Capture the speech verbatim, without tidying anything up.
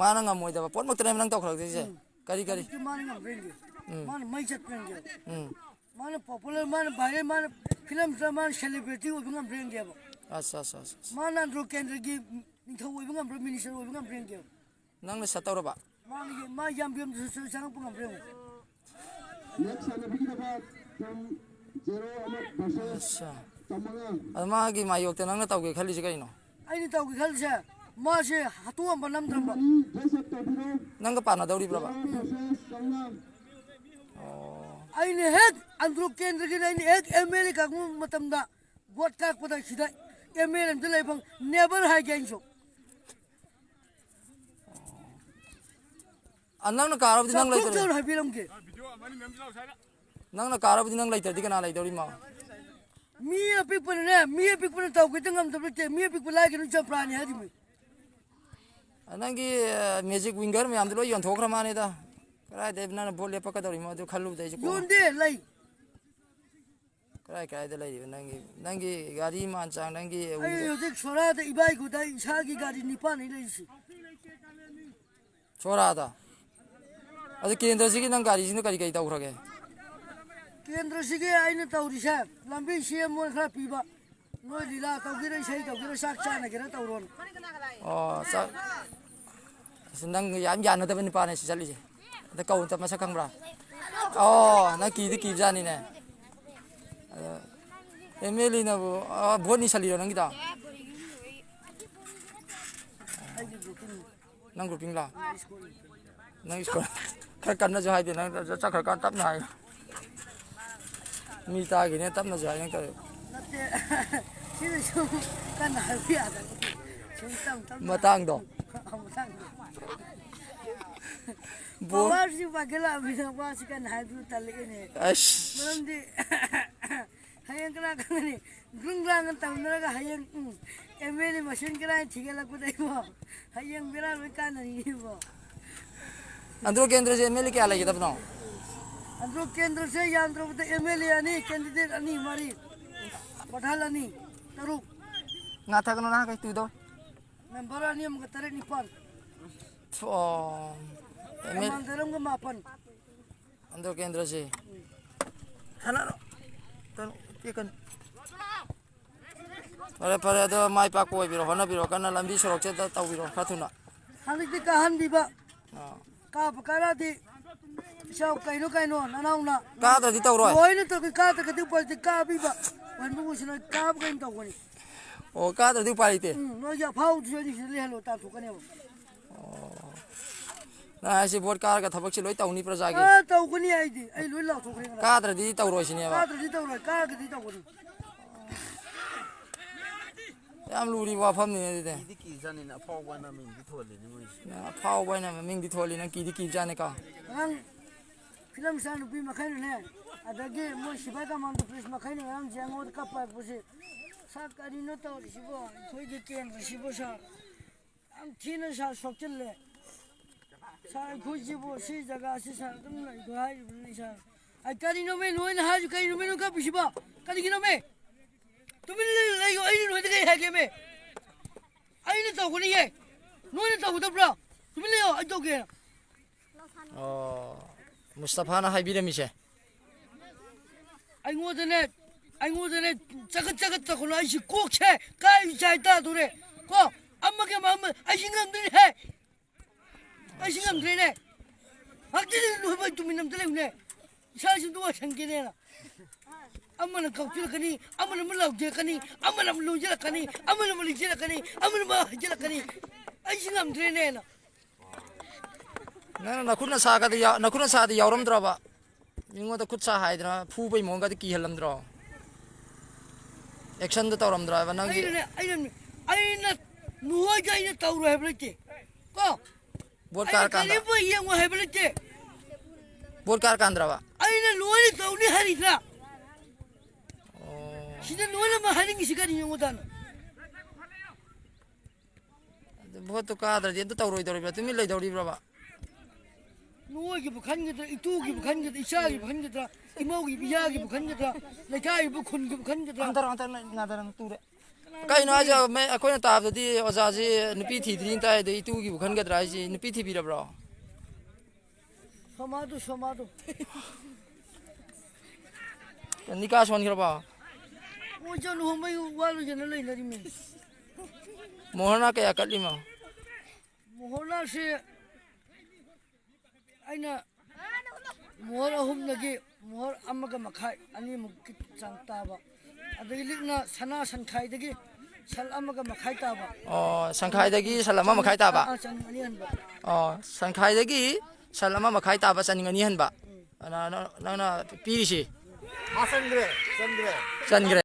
ꯃꯥꯅ ꯉꯝꯃꯣꯏꯗꯕ ꯄꯣꯠꯃꯛꯇꯅꯦꯕ ꯅꯪ ꯇꯧꯈꯠꯂꯛꯇꯣꯏꯁꯦ꯫ ꯀꯔꯤ, ꯀꯔꯤ? ꯍꯧꯖꯤꯛꯇꯤ ꯃꯥꯅ ꯉꯝꯕ꯭ꯔꯦꯟꯒꯦ꯫ ꯎꯝ꯫ ꯃꯥꯅ ꯃꯩ ꯆꯠꯄ꯭ꯔꯦꯟꯒꯦ꯫ ꯎꯝ꯫ ꯃꯥꯅ popular, ꯃꯥꯅ viral, ꯃꯥꯅ film ꯁꯤꯗ ꯃꯥꯅ celebrity ꯑꯣꯏꯕ ꯉꯝꯕ꯭ꯔꯦꯟꯒꯦꯕ꯫ ꯑꯠꯆꯥ, ꯑꯠꯆꯥ, ꯑꯠꯆꯥ, ꯑꯠꯆꯥ꯫ ꯃꯥꯅ ꯑꯟꯗ꯭ꯔꯣ ꯀꯦꯟꯗ꯭ꯔꯒꯤ ꯅꯤꯡꯊꯧ ꯑꯣꯏꯕ ꯉꯝꯕ꯭ꯔꯥ, minister ꯑꯣꯏꯕ ꯉꯝꯕ꯭ꯔꯦꯟꯒꯦꯕ꯫ ꯅꯪꯅ ꯁꯠꯇꯧꯔꯕ? ꯃꯥꯒꯤ, ꯃꯥ ꯌꯥꯝꯕꯦꯝꯗꯨꯁꯨ ꯆꯪꯉꯛꯄ ꯉꯝꯕ꯭ꯔꯦꯟꯒꯦ꯫ Next ꯁꯥꯟꯅꯕꯤꯒꯗꯕ team zero ꯑꯃ versus ꯑꯠꯆꯥ꯫ ꯇꯝꯃꯉꯥ꯫ ꯑꯗꯣ ꯃꯥꯒꯤ ꯃꯥꯌꯣꯛꯇ ꯅꯪꯅ ꯇꯧꯒꯦ ꯈꯜꯂꯤꯁꯦ ꯀꯩꯅꯣ? ꯑꯩꯅ ꯇꯧꯒꯦ ꯈꯜꯂꯤꯁꯦ, ꯃꯥꯁꯦ ꯍꯥꯇꯣꯛꯑꯝꯕ ꯅꯝꯗ꯭ꯔꯝꯕ꯫ Dress up ꯇꯧꯕꯤꯔꯣ꯫ ꯅꯪꯒ ꯄꯥꯟꯅꯗꯧꯔꯤꯕ꯭ꯔꯕ? Zero versus ꯀꯧꯅꯥ꯫ ꯑꯣ꯫ ꯑꯩꯅ ꯍꯦꯛ ꯑꯟꯗ꯭ꯔꯣ ꯀꯦꯟꯗ꯭ꯔꯒꯤꯅ ꯑꯩꯅ ꯍꯦꯛ MLA ꯀꯥꯡꯕꯨ ꯃꯇꯝꯗ vote ꯀꯥꯛꯄꯗ ꯁꯤꯗ MLA ꯑꯝꯇ ꯂꯩ ꯐꯪ-, never ꯍꯥꯏꯒꯦ ꯑꯩꯁꯨ꯫ ꯑ, ꯅꯪꯅ ꯀꯥꯔꯕꯗꯤ ꯅꯪ ꯆꯥꯎꯊꯣꯛ ꯂꯩꯇ꯭ꯔꯦ꯫ ꯆꯥꯎꯅ ꯍꯥꯏꯕꯤꯔꯝꯒꯦ꯫ ꯅꯪꯅ ꯀꯥꯔꯕꯗꯤ ꯅꯪ ꯂꯩꯇ꯭ꯔꯗꯤ ꯀꯅꯥ ꯂꯩꯗꯧꯔꯤꯃꯣ? ꯃꯤ ꯑꯄꯤꯛꯄꯅꯅꯦ, ꯃꯤ ꯑꯄꯤꯛꯄꯅ ꯇꯧꯒꯦꯗ ꯉꯝꯗꯕ ꯅꯠꯇꯦ, ꯃꯤ ꯑꯄꯤꯛꯄ ꯂꯥꯏꯔꯒꯅ ꯆꯝꯄ꯭ꯔꯥꯅꯤ ꯍꯥꯏꯔꯤꯃꯤ꯫ ꯑ, ꯅꯪꯒꯤ, ꯑ, magic winger ꯃꯌꯥꯝꯗꯣ ꯂꯣꯏ ꯌꯣꯟꯊꯣꯛꯈ꯭ꯔ ꯃꯥꯜꯂꯦꯗ꯫ ꯀꯗꯥꯏꯗꯩ ꯅꯪꯅ vote ꯂꯦꯞꯄꯛꯀꯗꯧꯔꯤꯃꯣ ꯑꯗꯨ ꯈꯜꯂꯨꯕꯗ ꯑꯩꯁꯨ ꯀꯣ-, ꯌꯣꯟꯗꯦ, ꯂꯩ꯫ ꯀꯗꯥꯏ ꯀꯗꯥꯏꯗ ꯂꯩꯔꯤꯕ ꯅꯪꯒꯤ, ꯅꯪꯒꯤ ꯒꯥꯔꯤ ꯃꯥꯟ ꯆꯥꯡ, ꯅꯪꯒꯤ ꯑꯩ ꯎꯗ-, ꯍꯧꯖꯤꯛ ꯁꯣꯔꯥꯗ ꯏꯕꯥꯏꯒꯨꯗ ꯏꯁꯥꯒꯤ ꯒꯥꯔꯤ ꯅꯤꯄꯥꯟ ꯂꯩ ꯂꯩꯔꯤꯁꯤ꯫ ꯁꯣꯔꯥꯗ? ꯑꯗꯨ ꯀꯦꯟꯗ꯭ꯔꯁꯤꯒꯤ ꯅꯪ ꯒꯥꯔꯤꯁꯤꯅ ꯀꯔꯤ ꯀꯔꯤ ꯇꯧꯈ꯭ꯔꯒꯦ? ꯀꯦꯟꯗ꯭ꯔꯁꯤꯒꯤ ꯑꯩꯅ ꯇꯧꯔꯤꯁꯦ, ꯂꯝꯕꯤ ꯁꯦꯝꯃꯣꯅ ꯈꯔ ꯄꯤꯕ, ꯅꯣꯏ ꯂꯤꯂꯥ ꯇꯧꯒꯦꯔꯥ, ꯏꯁꯩ ꯇꯧꯒꯦꯔꯥ, ꯆꯥꯛ ꯆꯥꯅꯒꯦꯔꯥ ꯇꯧꯔꯣꯅ꯫ ꯑꯣ, ꯆꯥꯛ, ꯑꯁ, ꯅꯪ ꯌꯥꯝ ꯌꯥꯅꯗꯕ ꯅꯨꯄꯥꯅꯦ ꯁꯤ ꯆꯠꯂꯤꯁꯦ꯫ ꯑꯗ ꯀꯧ ꯑꯝꯇ, ꯃꯁꯛ ꯈꯪꯕ꯭ꯔꯥ? ꯑꯣ, ꯅꯪ ꯀꯤꯗꯤ ꯀꯤꯕꯖꯥꯠꯅꯤꯅꯦ꯫ ꯑꯗ MLA ꯅꯕꯨ, ꯑ, vote ꯅꯤꯁꯜꯂꯤꯔꯣ ꯅꯪꯒꯤꯗꯣ? ꯅꯪ grouping ꯂꯣ? ꯅꯪ score ꯈꯔ ꯀꯟꯅꯁꯨ ꯍꯥꯏꯗꯦ, ꯅꯪ ꯆꯠꯈ꯭ꯔꯀꯥꯟ ꯇꯞꯅ ꯍꯥꯏꯌꯨ꯫ ꯃꯤ ꯇꯥꯈꯤꯅꯦ, ꯇꯞꯅꯁꯨ ꯍꯥꯏ, ꯅꯪ ꯇꯧꯔꯤꯕ꯫ ꯅꯠꯇꯦ, ꯁꯤꯗ ꯁꯨꯝ ꯀꯟꯅ ꯍꯥꯏꯕ ꯌꯥꯗꯕꯒꯤ ꯁꯨꯝ ꯇꯞ ꯇꯞꯅ ꯃꯇꯥꯡꯗꯣ? ꯑ, ꯃꯇꯥꯡꯗꯣ꯫ ꯕꯣꯜ power ꯁꯤ ꯄꯥꯏꯈꯠꯂꯛꯑꯕꯅꯤꯅ ꯋꯥꯁꯤ ꯀꯟꯅ ꯍꯥꯏꯕꯗꯨ ꯇꯜꯂꯛꯑꯦꯅꯦ꯫ ꯑꯁ꯫ ꯃꯔꯝꯗꯤ ꯍꯌꯦꯡ ꯀꯅꯥ ꯈꯪꯒꯅꯤ? ꯒ꯭ꯔꯨꯡ ꯒ꯭ꯔꯥꯡꯒ ꯇꯧꯅꯔꯒ ꯍꯌꯦꯡ, ꯎꯝ, MLA ꯃꯁꯦꯟ ꯀꯔꯥꯏ ꯊꯤꯒꯠꯂꯛꯄꯗ ꯏꯕꯣ, ꯍꯌꯦꯡ ꯕꯦꯔꯥ ꯂꯣꯏ ꯀꯥꯟꯅꯅꯤ ꯏꯕꯣ꯫ ꯑꯟꯗ꯭ꯔꯣ ꯀꯦꯟꯗ꯭ꯔꯁꯦ MLA ꯀꯌꯥ ꯂꯩꯒꯗꯕꯅꯣ? ꯑꯟꯗ꯭ꯔꯣ ꯀꯦꯟꯗ꯭ꯔꯁꯦ ꯌꯥꯝꯗ꯭ꯔꯕꯗ MLA ꯑꯅꯤ, candidate ꯑꯅꯤ, ꯃꯔꯤ, ꯄ꯭ꯔꯙꯥꯟ ꯑꯅꯤ, ꯇꯔꯨꯛ꯫ ꯉꯥꯊꯒꯅꯨ, ꯅꯍꯥꯟ ꯀꯩ ꯇꯨꯏꯗꯣ? Member ꯑꯅꯤ ꯑꯃꯒ ꯇꯔꯦꯠ ꯅꯤꯄꯥꯜ꯫ ꯑꯣ, ꯑꯦꯝ ꯑꯦꯜ ꯃꯥꯡꯖꯔꯝꯒ ꯃꯥꯄꯟ꯫ ꯑꯟꯗ꯭ꯔꯣ ꯀꯦꯟꯗ꯭ꯔꯁꯤ꯫ ꯁꯥꯟꯅꯔꯣ꯫ ꯀꯩꯅꯣ, ꯄꯦꯛꯀꯅꯨ꯫ ꯐꯔꯦ, ꯐꯔꯦ, ꯑꯗꯣ ꯃꯥꯏ ꯄꯥꯛꯄ ꯑꯣꯏꯕꯤꯔꯣ, ꯍꯣꯠꯅꯕꯤꯔꯣ ꯀꯟꯅ, ꯂꯝꯕꯤ ꯁꯣꯔꯣꯛꯁꯦ ꯑꯝꯇ ꯇꯧꯕꯤꯔꯣ ꯈꯔ ꯊꯨꯅ꯫ ꯍꯟꯗꯛꯇꯤ ꯀꯥꯍꯟꯕꯤꯕ꯫ ꯑꯥ꯫ ꯀꯥꯕꯨ ꯀꯥꯔꯛꯑꯗꯤ, ꯏꯆꯥꯎ ꯀꯩꯅꯣ ꯀꯩꯅꯣ, ꯅꯅꯥꯎꯅ꯫ ꯀꯥꯗ꯭ꯔꯗꯤ ꯇꯧꯔꯣꯏ꯫ ꯂꯣꯏꯅ ꯇꯧꯒꯦ, ꯀꯥꯗ꯭ꯔꯒꯗꯤ ꯎꯄꯥꯏ ꯂꯩꯇꯦ, ꯀꯥꯕꯤꯕ꯫ ꯋꯥꯟꯕꯨ ꯁꯤꯅ ꯀꯥꯕ ꯀꯩꯅꯣ ꯇꯧꯒꯅꯤ꯫ ꯑꯣ, ꯀꯥꯗ꯭ꯔꯗꯤ ꯎꯄꯥꯏ ꯂꯩꯇꯦ꯫ ꯎꯝ, ꯅꯣꯏꯒꯤ ꯑꯐꯥꯎꯕꯗꯨꯁꯨ ꯑꯩꯅ ꯁꯤꯗ ꯂꯩꯍꯜꯂꯣ, ꯇꯥꯟꯊꯣꯛꯀꯅꯦꯕ꯫ ꯑꯣ꯫ ꯅꯪ ꯍꯥꯏꯁꯦ ꯚꯣꯠ ꯀꯥꯔꯒ ꯊꯕꯛꯁꯤ ꯂꯣꯏ ꯇꯧꯅꯤ ꯄ꯭ꯔꯖꯥꯒꯤ? ꯑꯥ, ꯇꯧꯒꯅꯤ ꯑꯩꯗꯤ꯫ ꯑꯩ ꯂꯣꯏ ꯂꯥꯎꯊꯣꯛꯈ꯭ꯔꯦ ꯉꯔꯥꯡ꯫ ꯀꯥꯗ꯭ꯔꯗꯤ ꯇꯧꯔꯣꯏ ꯁꯤꯅꯦꯕ? ꯀꯥꯗ꯭ꯔꯗꯤ ꯇꯧꯔꯣꯏ, ꯀꯥꯔꯒꯗꯤ ꯇꯧꯒꯅꯤ꯫ ꯌꯥꯝ ꯂꯨꯔꯤꯕ ꯋꯥꯐꯝꯅꯤꯅꯦ ꯑꯗꯨꯗꯤ꯫ ꯀꯤꯗꯤ ꯀꯤꯖꯥꯠꯅꯤꯅꯦ, ꯑꯐꯥꯎꯕ ꯍꯥꯏꯅ ꯃꯤꯡꯗꯤ ꯊꯣꯜꯂꯤꯅꯦ ꯃꯣꯏꯁꯦ꯫ ꯅꯪ ꯑꯐꯥꯎꯕ ꯍꯥꯏꯅ ꯃꯃꯤꯡꯗꯤ ꯊꯣꯜꯂꯤ, ꯅꯪ ꯀꯤꯗꯤ ꯀꯤꯕꯖꯥꯠꯅꯤꯀꯣ꯫ ꯑꯉꯥꯡ ꯐꯤꯂꯝ ꯁꯥ ꯅꯨꯄꯤ ꯃꯈꯩꯅꯅꯦ, ꯑꯗꯒꯤ ꯃꯣꯏ ꯁꯤꯐꯥꯏ ꯀꯃꯥꯟꯗꯣ ꯄꯨꯂꯤꯁ ꯃꯈꯩꯅ ꯉꯔꯥꯡꯁꯦ ꯑꯩꯉꯣꯟꯗ ꯀꯞꯄ ꯍꯥꯏꯔꯛꯄꯁꯦ, "ꯁꯥꯔ, ꯀꯔꯤꯅꯣ ꯇꯧꯔꯤꯁꯤꯕꯣ? ꯑꯩꯈꯣꯏꯒꯤ ꯀꯦꯝꯞꯁꯤꯕꯨ, ꯁꯥꯔ, ꯌꯥꯝ ꯊꯤꯅ, ꯁꯥꯔ, ꯁꯣꯛꯆꯤꯜꯂꯦ꯫ ꯁꯥꯔ, ꯑꯩꯈꯣꯏꯁꯤꯕꯨ ꯁꯤ ꯖꯒꯥꯁꯤ, ꯁꯥꯔ, ꯑꯗꯨꯝ ꯂꯩꯈꯣ ꯍꯥꯏꯔꯤꯕꯅꯤ, ꯁꯥꯔ"꯫ ꯑꯩ, "ꯀꯔꯤꯅꯣꯃꯦ ꯅꯣꯏꯅ ꯍꯥꯏꯔꯤꯁꯤ? ꯀꯔꯤꯅꯣꯃꯦ ꯅꯣꯏ ꯀꯞꯄꯤꯁꯤꯕꯣ? ꯀꯔꯤꯒꯤꯅꯣꯃꯦ? ꯇꯨꯃꯤꯟ ꯂꯩꯌꯨ, ꯑꯩꯅ ꯅꯣꯏꯗ ꯀꯔꯤ ꯍꯥꯏꯒꯦꯃꯦ? ꯑꯩꯅ ꯇꯧꯒꯅꯤꯌꯦ꯫ ꯅꯣꯏꯅ ꯇꯧꯒꯗꯕ꯭ꯔꯣ? ꯇꯨꯃꯤꯟ ꯂꯩꯌꯣ, ꯑꯩ ꯇꯧꯒꯦ"꯫ ꯑꯣ, ꯃꯨꯁꯇꯐꯥꯅ ꯍꯥꯏꯕꯤꯔꯝꯃꯤꯁꯦ꯫ ꯑꯩꯉꯣꯟꯗꯅꯦ, ꯑꯩꯉꯣꯟꯗꯅꯦ ꯆꯒꯠ ꯆꯒꯠ ꯇꯧꯈꯠꯂꯣ, ꯑꯩꯁꯤ ꯀꯣꯛꯁꯦ ꯀꯥꯏ ꯆꯥꯏ ꯇꯥꯗꯣꯔꯦ꯫ ꯀꯣ, ꯑꯃꯒꯤ ꯑꯃ, ꯑꯃ, ꯑꯩꯁꯤ ꯉꯝꯗ꯭ꯔꯦꯍꯦ꯫ ꯑꯩꯁꯤ ꯉꯝꯗ꯭ꯔꯦꯅꯦ꯫ ꯉꯥꯛꯇꯪ ꯅꯣꯏꯕ ꯇꯨꯃꯤꯟ ꯑꯝꯇ ꯂꯩꯌꯨꯅꯦ꯫ ꯏꯁꯥꯁꯤ ꯑꯝꯇ ꯋꯥꯏꯁꯪꯒꯦꯅꯦꯅ꯫ ꯑꯃꯅ ꯀꯧꯁꯤꯜꯂꯛꯀꯅꯤ, ꯑꯃꯅ ꯑꯃꯨꯛ ꯂꯥꯎꯖꯔꯛꯀꯅꯤ, ꯑꯃꯅ ꯑꯃꯨꯛ ꯂꯣꯟꯁꯤꯜꯂꯛꯀꯅꯤ, ꯑꯃꯅ ꯑꯃꯨꯛ ꯂꯤꯡꯁꯤꯜꯂꯛꯀꯅꯤ, ꯑꯃꯅ ꯑꯃꯨꯛ ꯍꯥꯏꯖꯤꯜꯂꯛꯀꯅꯤ꯫ ꯑꯩꯁꯤ ꯉꯝꯗ꯭ꯔꯦꯅꯦꯅ꯫ ꯅꯪꯅ ꯅꯈꯨꯠ ꯅꯁꯥꯒꯗꯤ ꯌꯥ-, ꯅꯈꯨꯠ ꯅꯁꯥꯗꯤ ꯌꯥꯎꯔꯝꯗ꯭ꯔꯕ? ꯃꯤꯉꯣꯟꯗ ꯈꯨꯠ ꯁꯥ ꯍꯥꯏꯗꯅ ꯐꯨꯕꯩ ꯃꯑꯣꯡꯒꯗꯤ ꯀꯤꯍꯜꯂꯝꯗ꯭ꯔꯣ? ꯑꯦꯛꯁꯟꯗꯣ ꯇꯧꯔꯝꯗ꯭ꯔꯣ ꯍꯥꯏꯕ ꯅꯪꯒꯤ? ꯑꯩꯅꯅꯦ, ꯑꯩꯅ, ꯑꯩꯅ ꯅꯣꯏꯗ ꯑꯩꯅ ꯇꯧꯔꯣꯏ ꯍꯥꯏꯕ ꯂꯩꯇꯦ꯫ ꯀꯣ? ꯚꯣꯠ ꯑꯩꯅ ꯀꯥꯔꯀꯥꯟꯗ? ꯀꯔꯤꯝ ꯌꯦꯡꯉꯣꯏ ꯍꯥꯏꯕ ꯂꯩꯇꯦ꯫ ꯚꯣꯠ ꯀꯥꯔꯀꯥꯟꯗ꯭ꯔꯕ? ꯑꯩꯅ ꯂꯣꯏꯅ ꯇꯧꯅꯤ ꯍꯥꯏꯔꯤꯗ꯭ꯔꯥ? ꯑꯣ꯫ ꯁꯤꯗ ꯂꯣꯏꯅꯃꯛ ꯍꯥꯏꯅꯤꯡꯉꯤꯁꯤ ꯀꯔꯤꯅꯣ ꯑꯩꯉꯣꯟꯗꯅ? ꯑꯗꯨ ꯚꯣꯠꯇꯨ ꯀꯥꯗ꯭ꯔꯗꯤ ꯑꯝꯇ ꯇꯧꯔꯣꯏꯗꯧꯔꯤꯕ꯭ꯔꯥ? ꯇꯨꯃꯤꯟ ꯂꯩꯗꯧꯔꯤꯕ꯭ꯔꯕ? ꯅꯣꯏꯒꯤꯕꯨ ꯈꯟꯒꯗ꯭ꯔꯥ, ꯏꯇꯨꯒꯤꯕꯨ ꯈꯟꯒꯗ꯭ꯔꯥ, ꯏꯆꯥꯒꯤꯕꯨ ꯈꯟꯒꯗ꯭ꯔꯥ, ꯏꯃꯧꯒꯤꯕꯨ, ꯏꯌꯥꯒꯤꯕꯨ ꯈꯟꯒꯗ꯭ꯔꯥ, ꯂꯩꯀꯥꯏꯒꯤꯕꯨ, ꯈꯨꯟꯒꯤꯕꯨ ꯈꯟꯒꯗ꯭ꯔꯥ? ꯍꯟꯊꯔꯣ, ꯍꯟꯊꯔꯣ, ꯅꯥꯗꯔꯪ ꯇꯨꯔꯦ꯫ ꯀꯩꯅꯣ ꯍꯥꯏꯁꯦ? ꯃꯦ-, ꯑꯩꯈꯣꯏꯅ ꯇꯥꯕꯗꯗꯤ ꯑꯣꯖꯥꯁꯤ ꯅꯨꯄꯤ ꯊꯤꯗ꯭ꯔꯤꯅ ꯇꯥꯏ, ꯑꯗꯣ ꯏꯇꯨꯒꯤꯕꯨ ꯈꯟꯒꯗ꯭ꯔꯥ ꯍꯥꯏꯁꯤ? ꯅꯨꯄꯤ ꯊꯤꯕꯤꯔꯕ꯭ꯔꯣ? ꯁꯣꯃꯥꯗꯨ, ꯁꯣꯃꯥꯗꯨ꯫ ꯅꯤꯀꯥ ꯁꯣꯟꯈ꯭ꯔꯕꯣ? ꯃꯣꯏꯁꯨ ꯂꯨꯍꯣꯡꯕꯩ ꯋꯥ ꯂꯣꯏꯁꯤꯟꯅ ꯂꯩꯅꯔꯤꯃꯤ꯫ ꯃꯣꯍꯔꯅ ꯀꯌꯥ ꯀꯠꯂꯤꯃꯣ? ꯃꯣꯍꯔꯅꯁꯦ ꯑꯩꯅ ꯃꯣꯍꯔ ꯑꯍꯨꯝꯗꯒꯤ ꯃꯣꯍꯔ ꯑꯃꯒ ꯃꯈꯥꯏ, ꯑꯅꯤꯃꯨꯛꯀꯤ ꯆꯥꯡ ꯇꯥꯕ, ꯑꯗꯒꯤ ꯂꯤꯛꯅ ꯁꯅꯥ ꯁꯟꯈꯥꯏꯗꯒꯤ ꯁꯟ ꯑꯃꯒ ꯃꯈꯥꯏ ꯇꯥꯕ꯫ ꯑꯣ, ꯁꯟꯈꯥꯏꯗꯒꯤ ꯁꯟ ꯑꯃ ꯃꯈꯥꯏ ꯇꯥꯕ? ꯑꯥ, ꯆꯅꯤ ꯑꯅꯤ ꯍꯟꯕ꯫ ꯑꯣ, ꯁꯟꯈꯥꯏꯗꯒꯤ ꯁꯟ ꯑꯃ ꯃꯈꯥꯏ ꯇꯥꯕ, ꯆꯥꯅꯤꯡ ꯑꯅꯤ ꯍꯟꯕ꯫ ꯎꯝ꯫ ꯑꯅ-, ꯅ-, ꯅꯪꯅ ꯄꯤꯔꯤꯁꯤ? ꯃꯥ ꯆꯟꯈ꯭ꯔꯦ, ꯆꯟꯈ꯭ꯔꯦ꯫ ꯆꯟꯈ꯭ꯔꯦ꯫